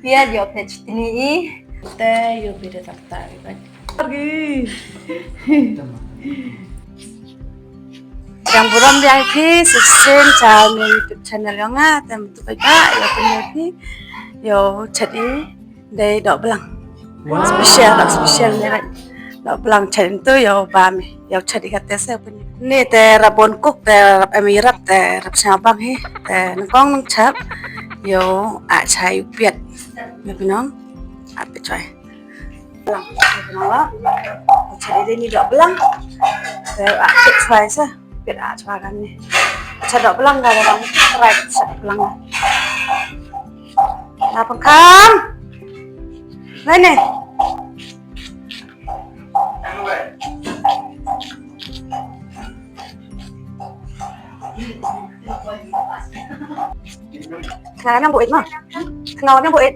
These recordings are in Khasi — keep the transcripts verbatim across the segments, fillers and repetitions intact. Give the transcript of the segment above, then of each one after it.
Pia yo page tini i. Te yo pide takta i bai. Yang burom biang phi shisien cha ni YouTube channel yong nga, te mynta bai ba yo phi, yo chat i dei doh blang. Wow. Special, doh special ni, right? Doh blang chat tu yo ba mi, yo chat i kate se pun. Ni te rabon kuk te rap em i rap te rap sha bang hi. Te nangkong nang chap yo a chai u piat. Ni pinong a piat chai. Blang, ni pinong la. Chai dei ni doh blang. Te a piat chai se. Pit a chwa kan ni. Cha doh blang ka bang. Rai cha doh blang. Na pangkam. Lai ni. Nga nang buit ma. Nga nang buit.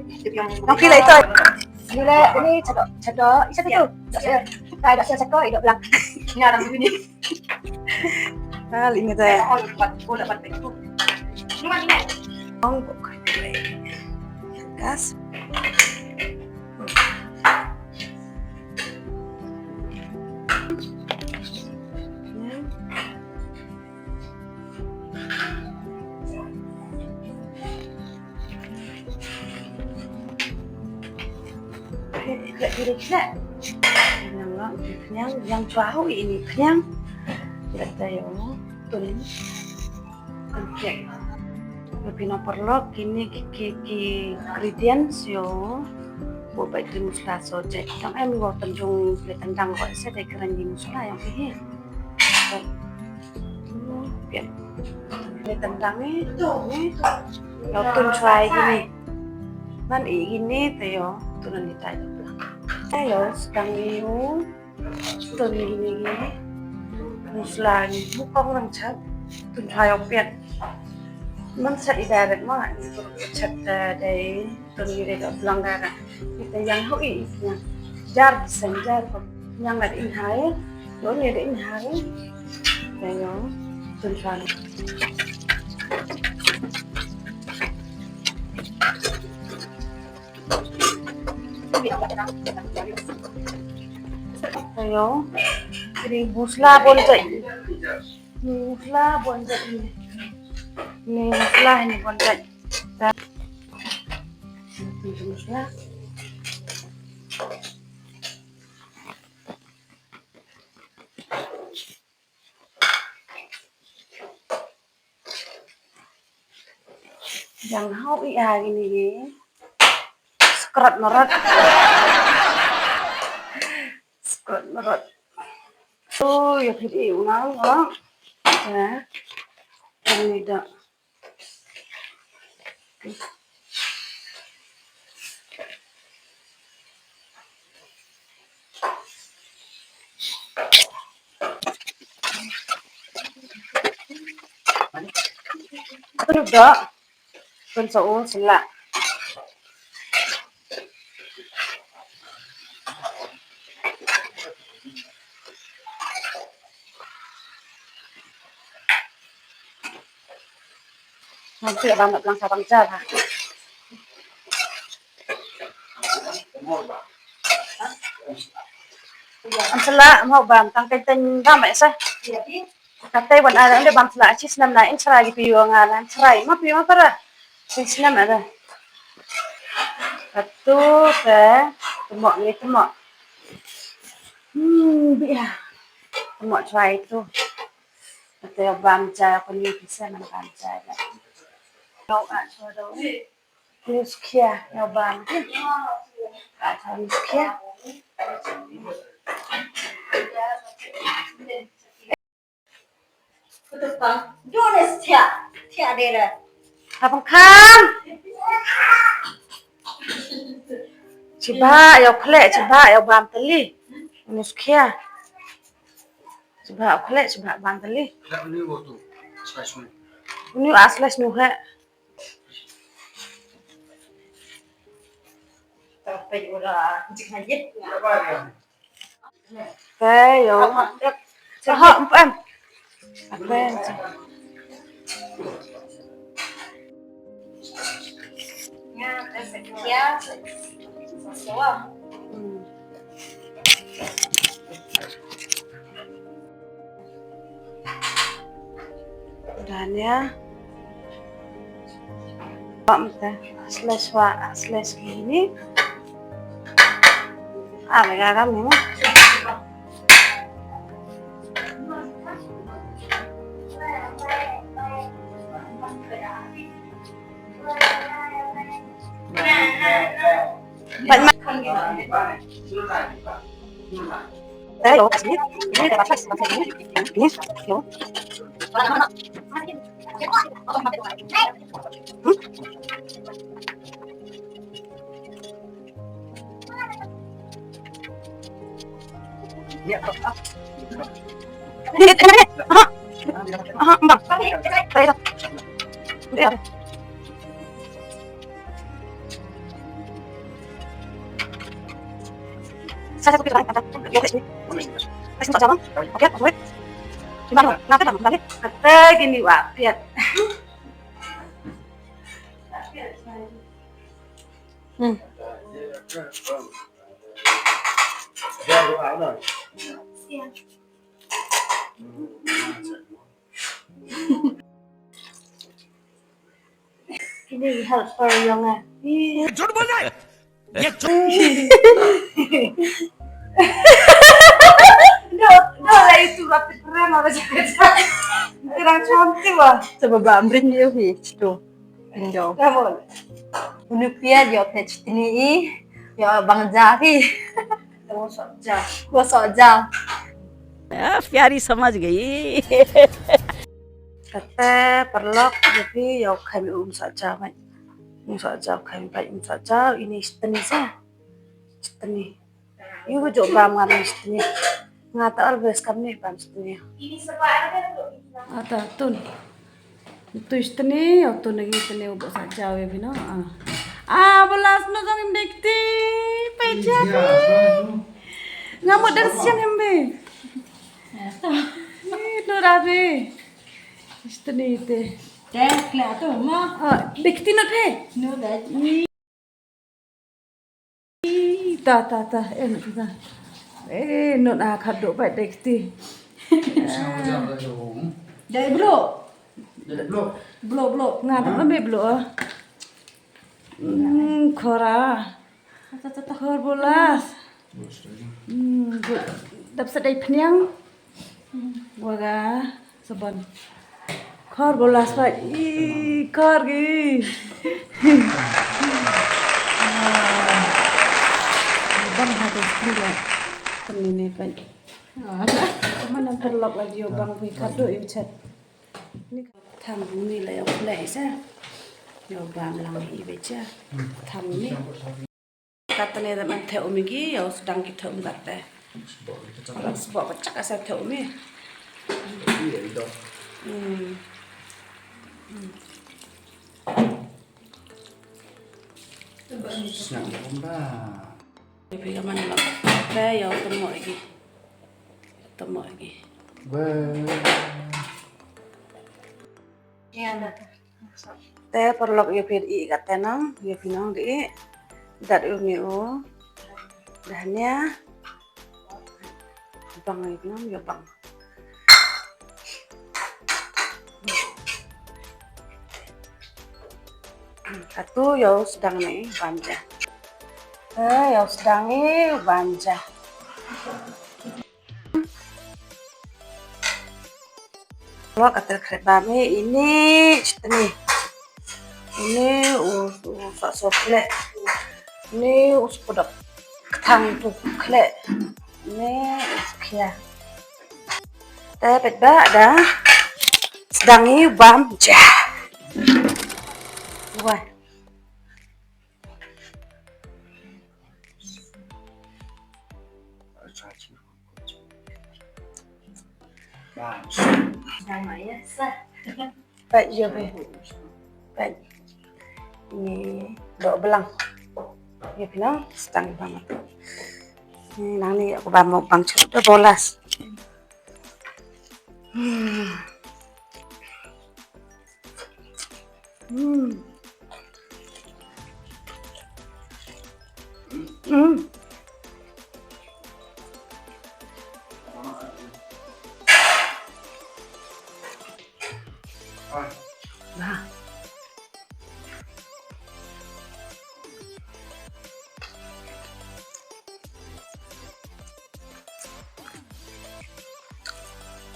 Nang pilih itu. Ini le, ini cha doh, cha doh, isa tu. Cha doh, cha doh, cha doh blang. Nga nang buit ni. Ah, li ngi te. Ong bok. Gas. Yang chwa ho ini khniang. Kita yo tun. Phi nang paralok kine ki, ki, ki ingredients yo. Bo bai ki masala so jai. Tang em wa tang jong le tang dang ko se dei kren ki masala yang phi. Pia. Ni tendang ni, tu ni. Yo tun chwa i kini. Man i kini te yo tun ni tai. Te yo sdang ni u tun ni kini kini. Masala ni mukong nang chat. Tun chwa yo piat. Man chat i direct ma ni tun chat dei. Tun ni dei ka blang dara. Kita yang ho i yang jar sen jar ko. Yang ada in hai. Lo ni ada in hai. Yang tun fan. Ayo. Ini masala bon jai. Masala bon jai. Ini masala ini bon jai. Yang hau i a ini. Skrot merot. Skrot merot. Tu ya phi i unang. Ya. Ini dah. Dah. Pun sa u sela. Nanti abang nak bilang sabang jar ha. Am sela mau bam tang kai teng bam eh sa. Kata wan ada ande bam sela chi snam na in sela gi piu nga na sela ma piu ma para. Chi snam ada. Atu te temok ni temok. Hmm, bia. Temok chwai tu. Ate bam cha ko ni pisa nang bam cha da. Kau a so do. Ni skia ya bam. A cha ni skia. Kutu pang. Jonas tia. Tia dera. Abang kam. Chiba ya khle chiba ya bam tali. Ni skia. Chiba khle chiba bam tali. Uni wo tu slice nu. Uni a slice nu he. Te yo. Te ho em. Apa? Nga sa khia sa sa. Hmm. Dania. Pam ta. Slice wa, slice ini. Ah, mereka kami. Kata gini, wak piat. Hmm. Ini helper yang ah. Jhut bol raha hai. Ye jhut. No, no, la itu rapid rem apa sih? Terang cantik wah. Coba ba amrin ye hi tu. Pinjau. Kamu. Unu pia yo pechitini i yo bang jari. Wo soh ja. Wo soh ja. Ah, pyari samajh gayi. Kata paralok, jadi yo kami um soh ja mai. Um soh ja, kami pai um soh ja, ini sitni sa. Sitni. Yu ko jok bam ngam sitni. Nga ta always kam ni bam sitni. Ata tun. Tu sitni, yo tun lagi sitni u bok sa jaw ya bino. Ah. Ah, bolas no jong im dekti. Pai ja. Nga mo dan siang im be. Ih, no rabe. Sitni te. Te kla tu ma. Ah, dekti no te. No da. Ta, ta, ta. Eh, no, ta. Eh, no, na khat do bai dekti. Dai blo. Blo, blo. Nga ta me blo. Hmm, khora. Ta, ta, ta, ta. Khor bolas. Hmm, dap sa dai phniang. Waga. Saban. Khor bolas pa i khor gi. Bang ha de skri la. Kami ne pa. Mana terlok lagi yo bang wi kado yo chat. Ni thang ni la yo play sa. Yo bang lang i becha. Thang ni. Katne da man the umi gi, yo sdang ki the um kate. Sbok ka chak asa the umi. Hmm. Hmm. Snap bomba. Tapi ka man lo. Te yo temo gi. Temo gi. Ba. Ya na. Te paralok ïa phi ïa kata nang, ïa phi nang dei. Dat u mi u. Dania. Bang ïa phi nang ïa bang. Katu ïa u sdang ne bam ja. Eh, ïa u sdang ne bam ja. Lo ka ter kret ba me ini chutni. Ini u, u sa so kle. Ini u spodok. Ktang tu kle. Ini u skhia. Te pet ba da. Sdang i bam ja. Wah. Peit ïa phi. Peit. Ni dok belang. Ïa phi nang stang bang. Ni nang ni aku bam bang cherut dah bolas. Hmm. Hmm. Mm. Bah.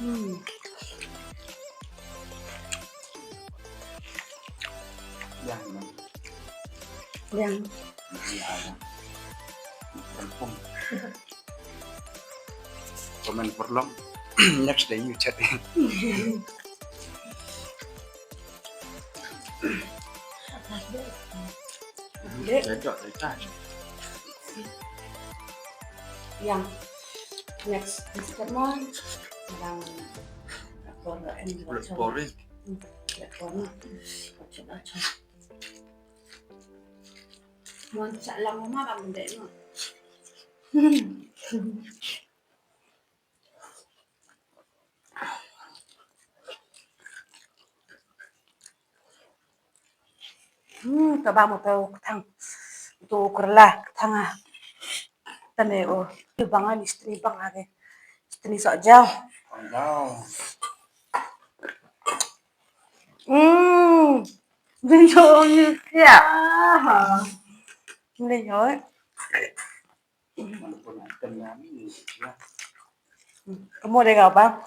Hmm. Yang, yang. Yang. Yang. Yang. Comment for long. Next day you chat. Dek. Lecak, lecak. Yang next, next one. Yang ekspor, eh, ekspor, eh. Hmm, ekspor, eh. Ekspor, ekspor. Mon sa lang ma bang dek ma. Hmm, to ba mo to kthang. To kurla kthang ah. Tane o, tu bang ah, istri bang ah ke. Istri sok jauh. Jauh. Hmm. Dia jauh ni ya. Dia jauh. Kamu dega ba?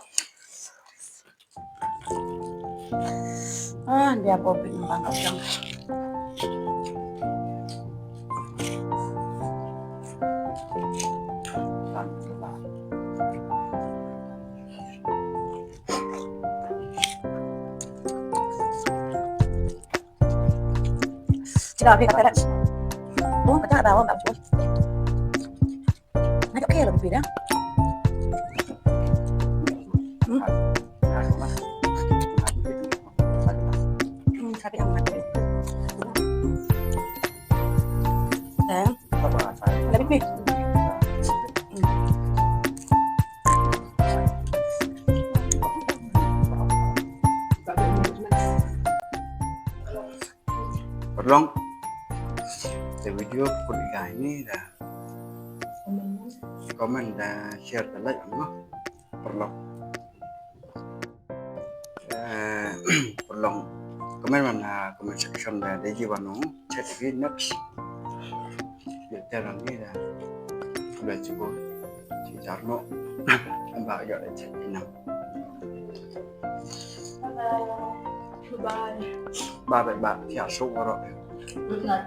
Ah, dia bobit nembang kacang. Sila, okay, kata dah. Oh, kata dah, oh, tak betul. Nak okay lah, betul dah. Hmm. Hmm, sakit amat. Eh, lebih. Hmm. Paralok, te video pun iga ini dah. Comment dah, share dah, like ano. Paralok. Eh, paralok. Comment mana, comment section dah, dei ji wano. Chat lagi next. Ïa, te rang ni dah. Udah cukup. Ci jar no. Ba ïa dah chat ni. Bye bye. Bye bye, bye. Ya, so waro. Good night.